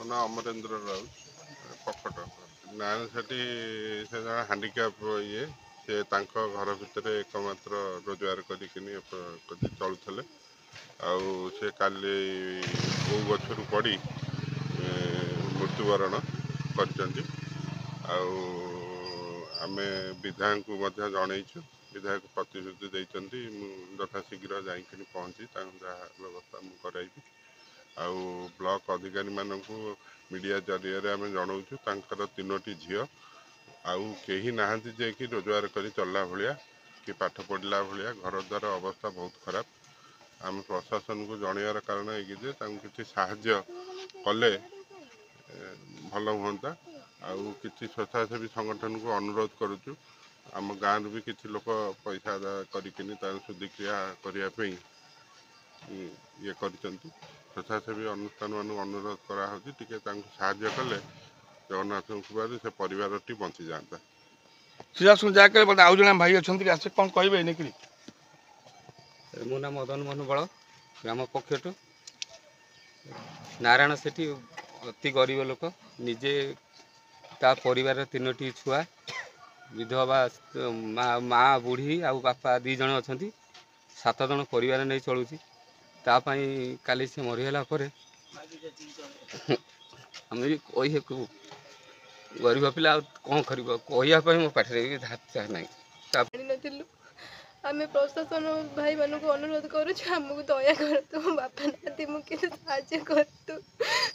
ମୋ ନାଁ ଅମରେନ୍ଦ୍ର ରାଉତ, ପକଟ ନାରାୟଣ ସେଠି। ସେ ଜଣେ ହ୍ୟାଣ୍ଡିକ୍ୟାପ୍ ଇଏ, ସେ ତାଙ୍କ ଘର ଭିତରେ ଏକମାତ୍ର ରୋଜଗାର କରିକିନି ଚଳୁଥିଲେ। ଆଉ ସେ କାଲି ଓଉ ଗଛରୁ ପଡ଼ି ମୃତ୍ୟୁବରଣ କରିଛନ୍ତି। ଆଉ ଆମେ ବିଧାୟକଙ୍କୁ ମଧ୍ୟ ଜଣେଇଛୁ, ବିଧାୟକ ପ୍ରତିଶ୍ରୁତି ଦେଇଛନ୍ତି ମୁଁ ଯଥାଶୀଘ୍ର ଯାଇକିନି ପହଞ୍ଚି ତାଙ୍କୁ ଯାହା ବ୍ୟବସ୍ଥା ମୁଁ କରାଇବି। ଆଉ ବ୍ଲକ ଅଧିକାରୀମାନଙ୍କୁ ମିଡ଼ିଆ ଜରିଆରେ ଆମେ ଜଣାଉଛୁ, ତାଙ୍କର 3ଟି ଝିଅ, ଆଉ କେହି ନାହାନ୍ତି ଯେ କି ରୋଜଗାର କରି ଚଳିଲା ଭଳିଆ କି ପାଠ ପଢ଼ିଲା ଭଳିଆ। ଘର ଦ୍ୱାର ଅବସ୍ଥା ବହୁତ ଖରାପ। ଆମେ ପ୍ରଶାସନକୁ ଜଣାଇବାର କାରଣ ଏଇକି ଯେ ତାଙ୍କୁ କିଛି ସାହାଯ୍ୟ କଲେ ଭଲ ହୁଅନ୍ତା। ଆଉ କିଛି ସ୍ୱେଚ୍ଛାସେବୀ ସଂଗଠନକୁ ଅନୁରୋଧ କରୁଛୁ, ଆମ ଗାଁରୁ ବି କିଛି ଲୋକ ପଇସା ଆଦାୟ କରିକିନି ତାଙ୍କ ଶୁଦ୍ଧିକ୍ରିୟା କରିବା ପାଇଁ ଇଏ କରିଛନ୍ତି। ସ୍ୱେଚ୍ଛାସେବୀ ଅନୁଷ୍ଠାନମାନଙ୍କୁ ଅନୁରୋଧ କରାହେଉଛି, ଟିକେ ତାଙ୍କୁ ସାହାଯ୍ୟ କଲେ ଜଗନ୍ନାଥଙ୍କ କୃପାରୁ ସେ ପରିବାରଟି ବଞ୍ଚିଯାଆନ୍ତା। ସିଧାସଳଖ ଯାହା କଲେ ଆଉ ଜଣେ ଭାଇ ଅଛନ୍ତି, ଆସି କ'ଣ କହିବେ ନେଇକିରି? ମୋ ନାଁ ମଦନ ମୋହନ ବଳ, ଗ୍ରାମ ପକ୍ଷଠୁ। ନାରାୟଣ ସେଠି ଅତି ଗରିବ ଲୋକ, ନିଜେ ତା ପରିବାରର 3ଟି ଛୁଆ, ବିଧବା ମା ବୁଢ଼ୀ ଆଉ ବାପା 2 ଜଣ ଅଛନ୍ତି, 7 ଜଣ ପରିବାର ନେଇ ଚଳୁଛି। ତା ପାଇଁ କାଲି ସେ ମରିଗଲା ପରେ ଆମେ ବି କହିବାକୁ, ଗରିବ ପିଲା ଆଉ କ'ଣ କରିବ, କହିବା ପାଇଁ ମୋ ପାଟିରେ ବି ଧାର ନାହିଁ। ଜାଣିନଥିଲୁ। ଆମେ ପ୍ରଶାସନ ଭାଇମାନଙ୍କୁ ଅନୁରୋଧ କରୁଛୁ, ଆମକୁ ଦୟା କରନ୍ତୁ। ମୋ ବାପା ନାହାନ୍ତି, ମୁଁ କେତେ ସାହାଯ୍ୟ କରନ୍ତୁ,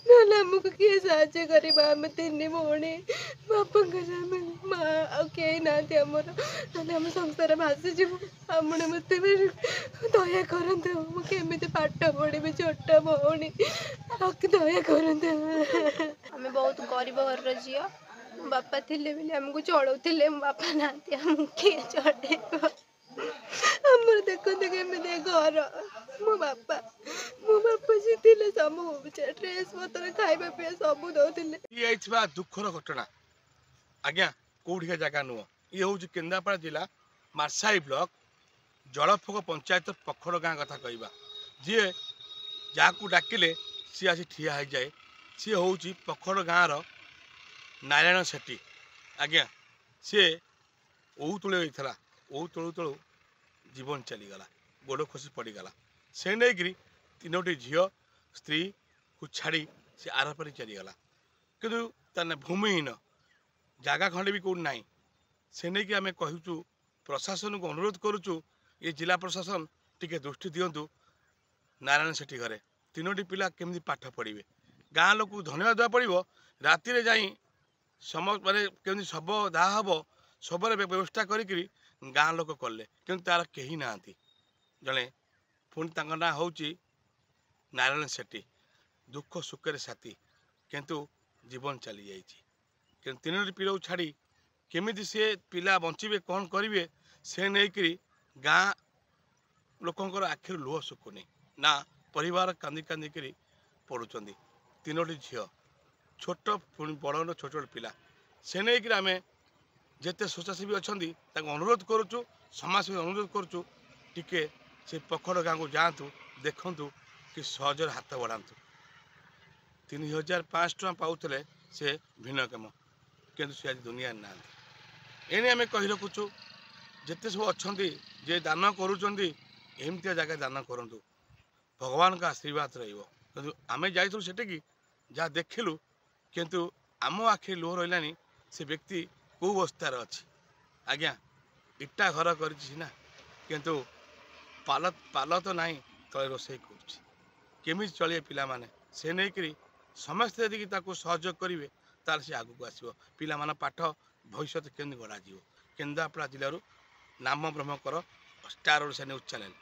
ନହେଲେ ଆମକୁ କିଏ ସାହାଯ୍ୟ କରିବ? ଆମେ 3 ଭଉଣୀ, ବାପାଙ୍କର ଆମେ ମା, ଆଉ କେହି ନାହାନ୍ତି ଆମର। ନହେଲେ ଆମ ସଂସାର ଭାସିଯିବ। ଆପଣ ମୋତେ ଦୟା କରନ୍ତୁ, ମୁଁ କେମିତି ପାଠ ପଢ଼ିବି? ଛୋଟ ଭଉଣୀ, ଆଉ ଦୟା କରନ୍ତୁ। ଆମେ ବହୁତ ଗରିବ ଘରର ଝିଅ। ମୋ ବାପା ଥିଲେ ବୋଲି ଆମକୁ ଚଳଉଥିଲେ। ମୋ ବାପା ନାହାନ୍ତି, ଆମକୁ କିଏ ଚଳେଇବ? ଆମର ଦେଖନ୍ତୁ କେମିତି ଘର। ମୋ ବାପା ଯିଏ ଥିଲେ ସବୁ ଡ୍ରେସ୍ ପତ୍ର, ଖାଇବା ପିଇବା ସବୁ ଦଉଥିଲେ। ହେଇଯାଇଥିବା ଦୁଃଖର ଘଟଣା ଆଜ୍ଞା, କୋଉଠିକା ଜାଗା ନୁହଁ, ଇଏ ହେଉଛି କେନ୍ଦ୍ରାପଡ଼ା ଜିଲ୍ଲା ମାର୍ଶାଇ ବ୍ଲକ ଜଳଫୋଗ ପଞ୍ଚାୟତ ପଖଡ଼ ଗାଁ କଥା କହିବା। ଯିଏ ଯାହାକୁ ଡାକିଲେ ସିଏ ଆସି ଠିଆ ହେଇଯାଏ, ସିଏ ହେଉଛି ପଖଡ଼ ଗାଁର ନାରାୟଣ ସେଠୀ ଆଜ୍ଞା। ସିଏ ଓଉ ତୋଳି ହେଇଥିଲା, ଓଉ ତୋଳୁ ତୋଳୁ ଜୀବନ ଚାଲିଗଲା, ଗୋଡ଼ ଖସି ପଡ଼ିଗଲା। ସେ ନେଇକରି 3ଟି ଝିଅ, ସ୍ତ୍ରୀକୁ ଛାଡ଼ି ସେ ଆରପାରି ଚାଲିଗଲା। କିନ୍ତୁ ତା ଭୂମିହୀନ, ଜାଗା ଖଣ୍ଡେ ବି କେଉଁଠି ନାହିଁ। ସେ ନେଇକି ଆମେ କହୁଛୁ, ପ୍ରଶାସନକୁ ଅନୁରୋଧ କରୁଛୁ, ଏ ଜିଲ୍ଲା ପ୍ରଶାସନ ଟିକେ ଦୃଷ୍ଟି ଦିଅନ୍ତୁ। ନାରାୟଣ ସେଠୀ ଘରେ 3ଟି ପିଲା କେମିତି ପାଠ ପଢ଼ିବେ? ଗାଁ ଲୋକକୁ ଧନ୍ୟବାଦ ଦେବାକୁ ପଡ଼ିବ। ରାତିରେ ଯାଇ ମାନେ କେମିତି ଶବ ଦାହ ହେବ, ଶବରେ ବ୍ୟବସ୍ଥା କରିକିରି ଗାଁ ଲୋକ କଲେ। କିନ୍ତୁ ତାର କେହି ନାହାନ୍ତି ଜଣେ। ପୁଣି ତାଙ୍କ ନାଁ ହେଉଛି ନାରାୟଣ ସେଠୀ, ଦୁଃଖ ସୁଖରେ ସାଥୀ, କିନ୍ତୁ ଜୀବନ ଚାଲିଯାଇଛି। କିନ୍ତୁ 3ଟି ପିଲାକୁ ଛାଡ଼ି କେମିତି ସିଏ ପିଲା ବଞ୍ଚିବେ, କ'ଣ କରିବେ, ସେ ନେଇକରି ଗାଁ ଲୋକଙ୍କର ଆଖିରୁ ଲୁହ ଶୁଖୁନି ନା, ପରିବାର କାନ୍ଦି କାନ୍ଦିକିରି ପଡ଼ୁଛନ୍ତି। 3ଟି ଝିଅ ଛୋଟ, ପୁଣି ବଡ଼ ଛୋଟ ଛୋଟ ପିଲା। ସେ ନେଇକରି ଆମେ ଯେତେ ସ୍ୱେଚ୍ଛାସେବୀ ଅଛନ୍ତି ତାଙ୍କୁ ଅନୁରୋଧ କରୁଛୁ, ସମାଜସେବୀ ଅନୁରୋଧ କରୁଛୁ, ଟିକେ ସେ ପଖଡ଼ ଗାଁକୁ ଯାଆନ୍ତୁ, ଦେଖନ୍ତୁ କି ସହଜରେ ହାତ ବଢ଼ାନ୍ତୁ। 3500 ଟଙ୍କା ପାଉଥିଲେ ସେ ଭିନ୍ନକ୍ଷମ, କିନ୍ତୁ ସେ ଆଜି ଦୁନିଆରେ ନାହାନ୍ତି। ଏଣେ ଆମେ କହି ରଖୁଛୁ, ଯେତେ ସବୁ ଅଛନ୍ତି ଯେ ଦାନ କରୁଛନ୍ତି, ଏମିତିଆ ଜାଗା ଦାନ କରନ୍ତୁ, ଭଗବାନଙ୍କ ଆଶୀର୍ବାଦ ରହିବ। କିନ୍ତୁ ଆମେ ଯାଇଥିଲୁ ସେଠିକି, ଯାହା ଦେଖିଲୁ, କିନ୍ତୁ ଆମ ଆଖିରେ ଲୁହ ରହିଲାନି। ସେ ବ୍ୟକ୍ତି କେଉଁ ଅବସ୍ଥାରେ ଅଛି ଆଜ୍ଞା? ଇଟା ଘର କରିଛି ସିନା, କିନ୍ତୁ ପାଲ ତ ନାହିଁ, ତଳେ ରୋଷେଇ କରୁଛି। କେମିତି ଚଳିବେ ପିଲାମାନେ? ସେ ନେଇକରି ସମସ୍ତେ ଯଦି ତାକୁ ସହଯୋଗ କରିବେ, ତାହେଲେ ସେ ଆଗକୁ ଆସିବ। ପିଲାମାନଙ୍କ ପାଠ ଭବିଷ୍ୟତ କେମିତି ଗଢ଼ାଯିବ? କେନ୍ଦ୍ରାପଡ଼ା ଜିଲ୍ଲାରୁ ନାମ ବ୍ରହ୍ମକର, ଷ୍ଟାର ଓଡ଼ିଶା ନ୍ୟୁଜ୍ ଚ୍ୟାନେଲ୍।